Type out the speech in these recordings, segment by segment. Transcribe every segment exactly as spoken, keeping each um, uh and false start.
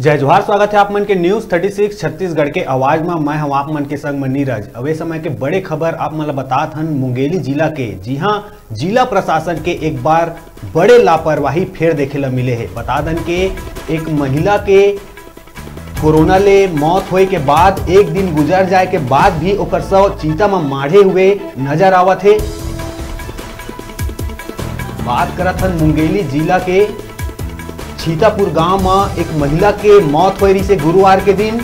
जय जोहार, स्वागत है आप मन के News thirty six छत्तीसगढ़ के आवाज में। मैं हूं आप मन के संग में नीरज। अब ए समय के बड़े खबर आप मन ला बतात हन मुंगेली जिला के। जी हां, जिला प्रशासन के एक बार बड़े लापरवाही फेर देखे ला मिले हे। बता दन के एक महिला के कोरोना ले मौत होए के बाद एक दिन गुजर जाए के बाद भी ओकर शव चीता म माढ़े हुए नजर आवत हे। बात करत हन मुंगेली जिला के छीतापुर गांव म एक महिला के मौत होए रिहिसे गुरुवार के दिन।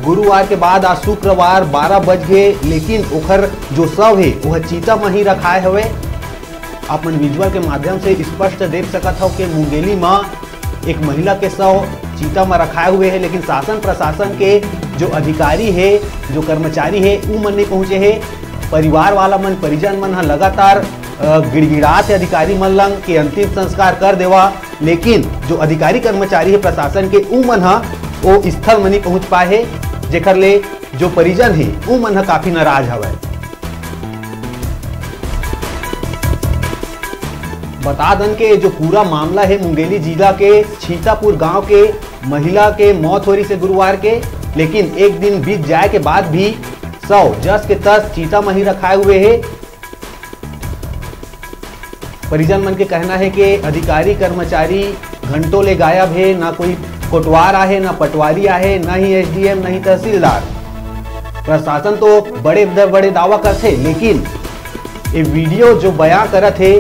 गुरुवार के बाद आज शुक्रवार बारह बज गे, लेकिन ओखर जो शव हे, ओह चीता म ही रखाए हवे। आप मन visual के माध्यम से स्पष्ट देख सकत हव कि मुंगेली म एक महिला के शव चीता म रखाए हुए हे, लेकिन शासन प्रशासन के जो अधिकारी हे, जो कर्मचारी हे, उ मन नहीं पहुंचे हे। परिवार वाला मन, परिजन मन ह लगातार, अ, गिड़गिड़ात हे अधिकारी मन लंग कि अंतिम संस्कार कर देवा, लेकिन जो अधिकारी कर्मचारी हे प्रशासन के, उ मन ह ओ स्थल म नहीं पहुंच पाए हे, जेकर ले जो परिजन हे, उ मन ह काफी नाराज हवय। बता दन के जो पूरा मामला हे मुंगेली जिला के छीतापुर गांव के महिला के मौत हो रिहिसे गुरुवार के, लेकिन एक दिन बीत जाए के बाद भी शव जस के तस चीता म ही रखाए हुए हे। परिजन मन के कहना हे कि अधिकारी कर्मचारी घंटों ले गायब हे, ना कोई कोटवार आहे, ना पटवारी आहे, ना ही एसडीएम, ना ही तहसीलदार। प्रशासन तो बड़े द-, बड़े दावा करथे, लेकिन ये वीडियो जो बयां करत हे,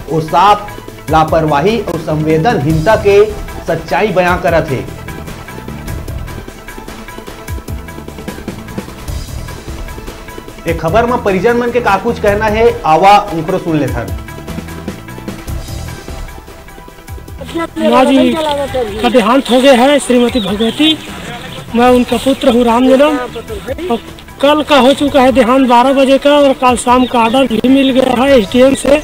वो साफ लापरवाही और संवेदनहीनता के सच्चाई बयां करत हे। ए खबर म परिजन मन के का कुछ कहना हे, आवा उनकरो सुन लेथन। माँ जी का देहांत हो गया है, श्रीमती भगवती। मैं उनका पुत्र हूँ राम जन्म। और कल का हो चुका है देहांत बारह बजे का, और कल शाम का ऑर्डर भी मिल गया है एसडीएम से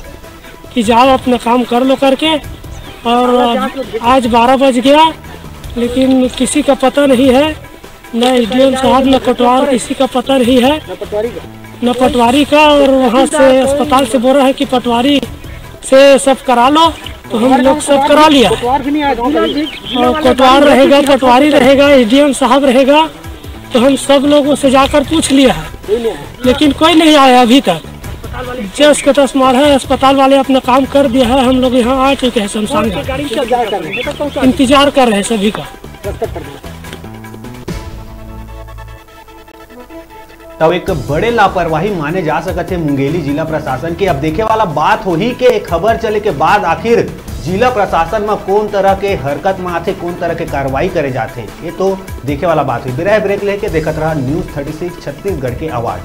कि जाओ अपना काम कर लो करके। और आज बारह बज गया, लेकिन किसी का पता नहीं है, न एसडीएम साहब, न कोटवार, किसी का पता नहीं है, न पटवारी का। और वहाँ से अस्पताल से बोल रहा है कि पटवारी से सब करा लो, तो हम लोग सब करा लिया। और कोटवार रहेगा, पटवारी रहेगा, एसडीएम साहब रहेगा, तो हम सब लोगों से जाकर पूछ लिया है, लेकिन कोई नहीं आया अभी तक। जस के तस माढ़ा है, अस्पताल वाले अपना काम कर दिया है, हम लोग यहाँ आ चुके हैं शमशान घाट, इंतजार कर रहे हैं सभी का। तब एक बड़े लापरवाही माने जा सकत हे मुंगेली जिला प्रशासन के। अब देखे वाला बात होही के एक खबर चले के बाद आखिर जिला प्रशासन म कौन तरह के हरकत म आथे, कौन तरह के कार्रवाई करे जाथे, ये तो देखे वाला बात होही। बिना ब्रेक लेके देखत रहा News thirty six छत्तीसगढ़ के आवाज।